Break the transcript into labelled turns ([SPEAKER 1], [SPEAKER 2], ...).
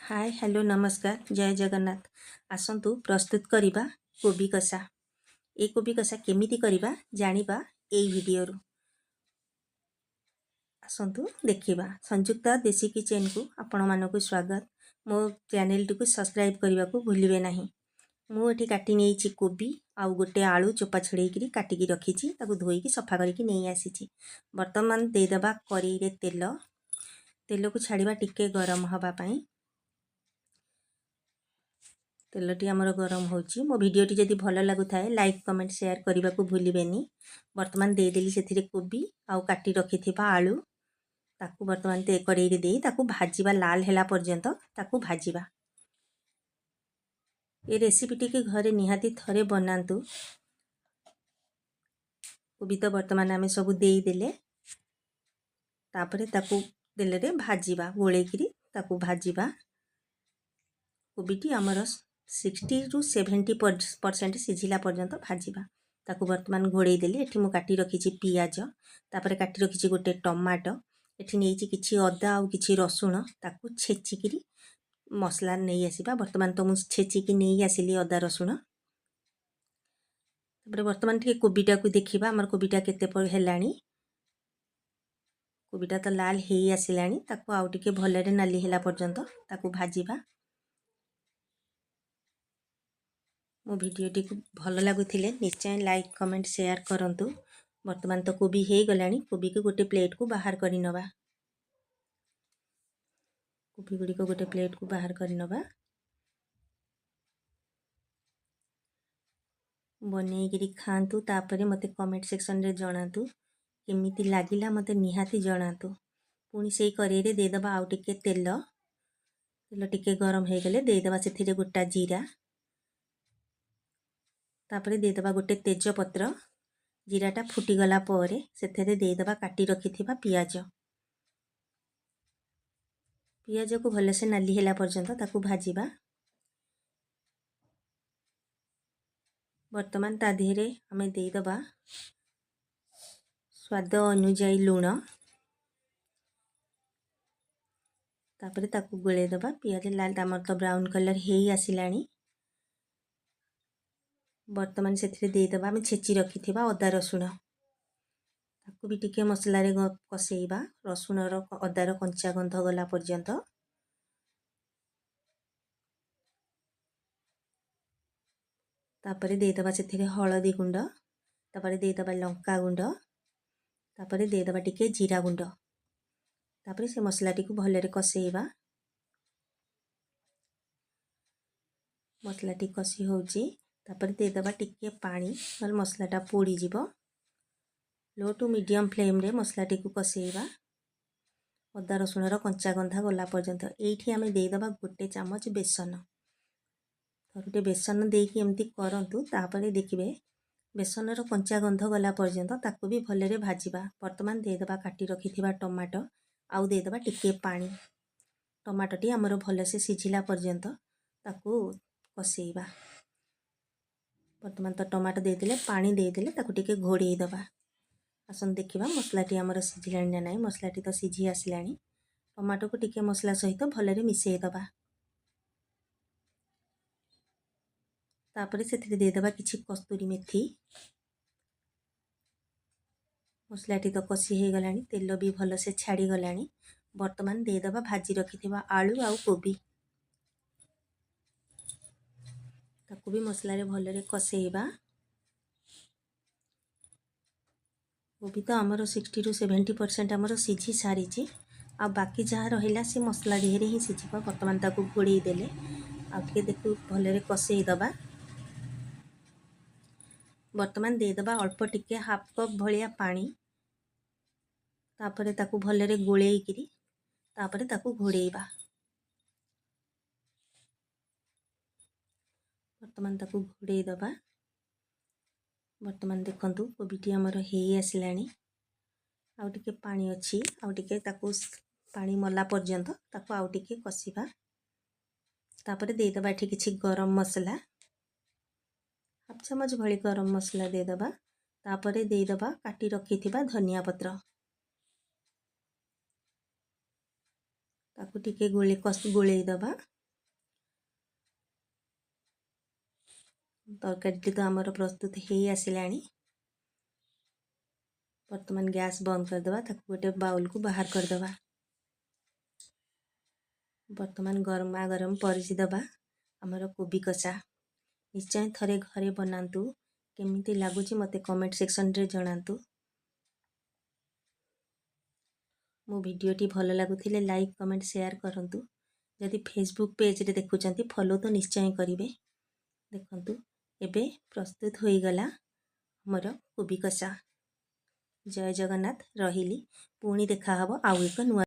[SPEAKER 1] ହାଏ, hello, ନମସ୍କାର, ଜୟ ଜଗନ୍ନାଥ। ଆସନ୍ତୁ ପ୍ରସ୍ତୁତ କରିବା କୋବି କଷା। ଏଇ କୋବି କଷା କେମିତି କରିବା ଜାଣିବା ଏଇ ଭିଡ଼ିଓରୁ। ଆସନ୍ତୁ ଦେଖିବା। ସଂଯୁକ୍ତା ଦେଶୀ କିଚେନକୁ ଆପଣମାନଙ୍କୁ ସ୍ୱାଗତ। ମୋ ଚ୍ୟାନେଲଟିକୁ ସବସ୍କ୍ରାଇବ୍ କରିବାକୁ ଭୁଲିବେ ନାହିଁ। ମୁଁ ଏଠି କାଟି ନେଇଛି କୋବି ଆଉ ଗୋଟେ ଆଳୁ, ଚୋପା ଛଡ଼େଇକିରି କାଟିକି ରଖିଛି। ତାକୁ ଧୋଇକି ସଫା କରିକି ନେଇ ଆସିଛି। ବର୍ତ୍ତମାନ ଦେଇଦେବା କରେଇରେ ତେଲ। ତେଲକୁ ଛାଡ଼ିବା ଟିକେ ଗରମ ହେବା ପାଇଁ। ତେଲଟି ଆମର ଗରମ ହେଉଛି। ମୋ ଭିଡ଼ିଓଟି ଯଦି ଭଲ ଲାଗୁଥାଏ, ଲାଇକ୍, କମେଣ୍ଟ, ସେୟାର କରିବାକୁ ଭୁଲିବେନି। ବର୍ତ୍ତମାନ ଦେଇଦେଲି ସେଥିରେ କୋବି ଆଉ କାଟି ରଖିଥିବା ଆଳୁ। ତାକୁ ବର୍ତ୍ତମାନ କଡ଼େଇରେ ଦେଇ ତାକୁ ଭାଜିବା। ଲାଲ ହେଲା ପର୍ଯ୍ୟନ୍ତ ତାକୁ ଭାଜିବା। ଏ ରେସିପିଟିକି ଘରେ ନିହାତି ଥରେ ବନାନ୍ତୁ। କୋବି ତ ବର୍ତ୍ତମାନ ଆମେ ସବୁ ଦେଇଦେଲେ। ତାପରେ ତାକୁ ତେଲରେ ଭାଜିବା, ଗୋଳେଇକିରି ତାକୁ ଭାଜିବା। କୋବିଟି ଆମର 60ରୁ 70% ସିଝିଲା ପର୍ଯ୍ୟନ୍ତ ଭାଜିବା। ତାକୁ ବର୍ତ୍ତମାନ ଘୋଡ଼େଇ ଦେଲି। ଏଠି ମୁଁ କାଟି ରଖିଛି ପିଆଜ, ତାପରେ କାଟି ରଖିଛି ଗୋଟେ ଟମାଟୋ। ଏଠି ନେଇଛି କିଛି ଅଦା ଆଉ କିଛି ରସୁଣ। ତାକୁ ଛେଚିକିରି ମସଲା ନେଇ ଆସିବା। ବର୍ତ୍ତମାନ ତ ମୁଁ ଛେଚିକି ନେଇ ଆସିଲି ଅଦା ରସୁଣ। ତାପରେ ବର୍ତ୍ତମାନ ଟିକେ କୋବିଟାକୁ ଦେଖିବା, ଆମର କୋବିଟା କେତେ ହେଲାଣି। କୋବିଟା ତ ଲାଲ ହେଇ ଆସିଲାଣି। ତାକୁ ଆଉ ଟିକେ ଭଲରେ ନାଲି ହେଲା ପର୍ଯ୍ୟନ୍ତ ତାକୁ ଭାଜିବା। ମୋ ଭିଡ଼ିଓଟିକୁ ଭଲ ଲାଗୁଥିଲେ ନିଶ୍ଚୟ ଲାଇକ୍, କମେଣ୍ଟ, ସେୟାର କରନ୍ତୁ। ବର୍ତ୍ତମାନ ତ କୋବି ହେଇଗଲାଣି। କୋବିକୁ ଗୋଟେ ପ୍ଲେଟ୍କୁ ବାହାର କରିନେବା। କୋବି ଗୁଡ଼ିକ ଗୋଟେ ପ୍ଲେଟ୍କୁ ବାହାର କରିନେବା। ବନେଇକିରି ଖାଆନ୍ତୁ, ତାପରେ ମୋତେ କମେଣ୍ଟ ସେକ୍ସନରେ ଜଣାନ୍ତୁ କେମିତି ଲାଗିଲା। ମୋତେ ନିହାତି ଜଣାନ୍ତୁ। ପୁଣି ସେଇ କରେଇରେ ଦେଇଦେବା ଆଉ ଟିକେ ତେଲ। ତେଲ ଟିକେ ଗରମ ହେଇଗଲେ ଦେଇଦେବା ସେଥିରେ ଗୋଟା ଜିରା। ତାପରେ ଦେଇଦେବା ଗୋଟେ ତେଜପତ୍ର। ଜିରାଟା ଫୁଟିଗଲା ପରେ ସେଥିରେ ଦେଇଦେବା କାଟି ରଖିଥିବା ପିଆଜ। ପିଆଜକୁ ଭଲସେ ନାଲି ହେଲା ପର୍ଯ୍ୟନ୍ତ ତାକୁ ଭାଜିବା। ବର୍ତ୍ତମାନ ତା ଦେହରେ ଆମେ ଦେଇଦେବା ସ୍ୱାଦ ଅନୁଯାୟୀ ଲୁଣ। ତାପରେ ତାକୁ ଗୋଳେଇ ଦେବା। ପିଆଜ ଲାଲ ଆମର ତ ବ୍ରାଉନ୍ କଲର୍ ହେଇ ଆସିଲାଣି। ବର୍ତ୍ତମାନ ସେଥିରେ ଦେଇଦେବା ଆମେ ଛେଚି ରଖିଥିବା ଅଦା ରସୁଣ। ତାକୁ ବି ଟିକେ ମସଲାରେ କଷେଇବା, ରସୁଣର ଅଦାର କଞ୍ଚା ଗନ୍ଧ ଗଲା ପର୍ଯ୍ୟନ୍ତ। ତାପରେ ଦେଇଦେବା ସେଥିରେ ହଳଦୀ ଗୁଣ୍ଡ, ତାପରେ ଦେଇଦେବା ଲଙ୍କା ଗୁଣ୍ଡ, ତାପରେ ଦେଇଦେବା ଟିକେ ଜିରା ଗୁଣ୍ଡ। ତାପରେ ସେ ମସଲାଟିକୁ ଭଲରେ କଷେଇବା। ମସଲାଟି କଷି ହେଉଛି। ତାପରେ ଦେଇଦେବା ଟିକେ ପାଣି, ନହେଲେ ମସଲାଟା ପୋଡ଼ିଯିବ। ଲୋ ଟୁ ମିଡ଼ିୟମ୍ ଫ୍ଲେମ୍ରେ ମସଲାଟିକୁ କଷେଇବା ଅଦା ରସୁଣର କଞ୍ଚା ଗନ୍ଧ ଗଲା ପର୍ଯ୍ୟନ୍ତ। ଏଇଠି ଆମେ ଦେଇଦେବା ଗୋଟେ ଚାମଚ ବେସନ। ଥରୁଟେ ବେସନ ଦେଇକି ଏମିତି କରନ୍ତୁ, ତାପରେ ଦେଖିବେ। ବେସନର କଞ୍ଚା ଗନ୍ଧ ଗଲା ପର୍ଯ୍ୟନ୍ତ ତାକୁ ବି ଭଲରେ ଭାଜିବା। ବର୍ତ୍ତମାନ ଦେଇଦେବା କାଟି ରଖିଥିବା ଟମାଟୋ ଆଉ ଦେଇଦେବା ଟିକେ ପାଣି। ଟମାଟୋଟି ଆମର ଭଲସେ ସିଝିଲା ପର୍ଯ୍ୟନ୍ତ ତାକୁ କଷେଇବା। ବର୍ତ୍ତମାନ ତ ଟମାଟୋ ଦେଇଦେଲେ, ପାଣି ଦେଇଦେଲେ, ତାକୁ ଟିକେ ଘୋଡ଼େଇ ଦେବା। ଆସନ୍ତୁ ଦେଖିବା ମସଲାଟି ଆମର ସିଝିଲାଣି ନା ନାହିଁ। ମସଲାଟି ତ ସିଝି ଆସିଲାଣି। ଟମାଟୋକୁ ଟିକେ ମସଲା ସହିତ ଭଲରେ ମିଶାଇ ଦେବା। ତାପରେ ସେଥିରେ ଦେଇଦେବା କିଛି କସ୍ତୁରୀ ମେଥି। ମସଲାଟି ତ କଷି ହେଇଗଲାଣି, ତେଲ ବି ଭଲସେ ଛାଡ଼ିଗଲାଣି। ବର୍ତ୍ତମାନ ଦେଇଦେବା ଭାଜି ରଖିଥିବା ଆଳୁ ଆଉ କୋବି। ତାକୁ ବି ମସଲାରେ ଭଲରେ କଷେଇବା। କୋବି ତ ଆମର 60ରୁ 70% ଆମର ସିଝି ସାରିଛି। ଆଉ ବାକି ଯାହା ରହିଲା ସେ ମସଲା ଦେହରେ ହିଁ ସିଝିବ। ବର୍ତ୍ତମାନ ତାକୁ ଘୋଡ଼େଇ ଦେଲେ ଆଉ ଟିକେ ଦେଖୁ ଭଲରେ କଷେଇ ଦେବା। ବର୍ତ୍ତମାନ ଦେଇଦେବା ଅଳ୍ପ ଟିକେ, ହାଫ୍ କପ୍ ଭଳିଆ ପାଣି। ତାପରେ ତାକୁ ଭଲରେ ଗୋଳେଇକିରି ତାପରେ ତାକୁ ଘୋଡ଼େଇବା। ବର୍ତ୍ତମାନ ତାକୁ ଘୋଡ଼େଇ ଦେବା। ବର୍ତ୍ତମାନ ଦେଖନ୍ତୁ, କୋବିଟି ଆମର ହେଇ ଆସିଲାଣି। ଆଉ ଟିକେ ପାଣି ଅଛି। ଆଉ ଟିକେ ତାକୁ ପାଣି ମଲା ପର୍ଯ୍ୟନ୍ତ ତାକୁ ଆଉ ଟିକେ କଷିବା। ତାପରେ ଦେଇଦେବା ଏଠି କିଛି ଗରମ ମସଲା। ହାଫ୍ ଚାମଚ ଭଳି ଗରମ ମସଲା ଦେଇଦେବା। ତାପରେ ଦେଇଦେବା କାଟି ରଖିଥିବା ଧନିଆ ପତ୍ର। ତାକୁ ଟିକେ ଗୋଳେଇ ଦେବା। ତରକାରୀଟି ତ ଆମର ପ୍ରସ୍ତୁତ ହେଇ ଆସିଲାଣି। ବର୍ତ୍ତମାନ ଗ୍ୟାସ୍ ବନ୍ଦ କରିଦେବା, ତାକୁ ଗୋଟେ ବାଉଲକୁ ବାହାର କରିଦେବା। ବର୍ତ୍ତମାନ ଗରମା ଗରମ ପରସି ଦେବା ଆମର କୋବି କଷା। ନିଶ୍ଚୟ ଥରେ ଘରେ ବନାନ୍ତୁ। କେମିତି ଲାଗୁଛି ମୋତେ କମେଣ୍ଟ ସେକ୍ସନରେ ଜଣାନ୍ତୁ। ମୋ ଭିଡ଼ିଓଟି ଭଲ ଲାଗୁଥିଲେ ଲାଇକ୍, କମେଣ୍ଟ, ସେୟାର କରନ୍ତୁ। ଯଦି ଫେସବୁକ୍ ପେଜ୍ରେ ଦେଖୁଛନ୍ତି, ଫଲୋ ତ ନିଶ୍ଚୟ କରିବେ। ଦେଖନ୍ତୁ, ଏବେ ପ୍ରସ୍ତୁତ ହୋଇଗଲା ଆମର କୋବି କଷା। ଜୟ ଜଗନ୍ନାଥ। ରହିଲି, ପୁଣି ଦେଖାହେବ ଆଉ ଏକ ନୂଆ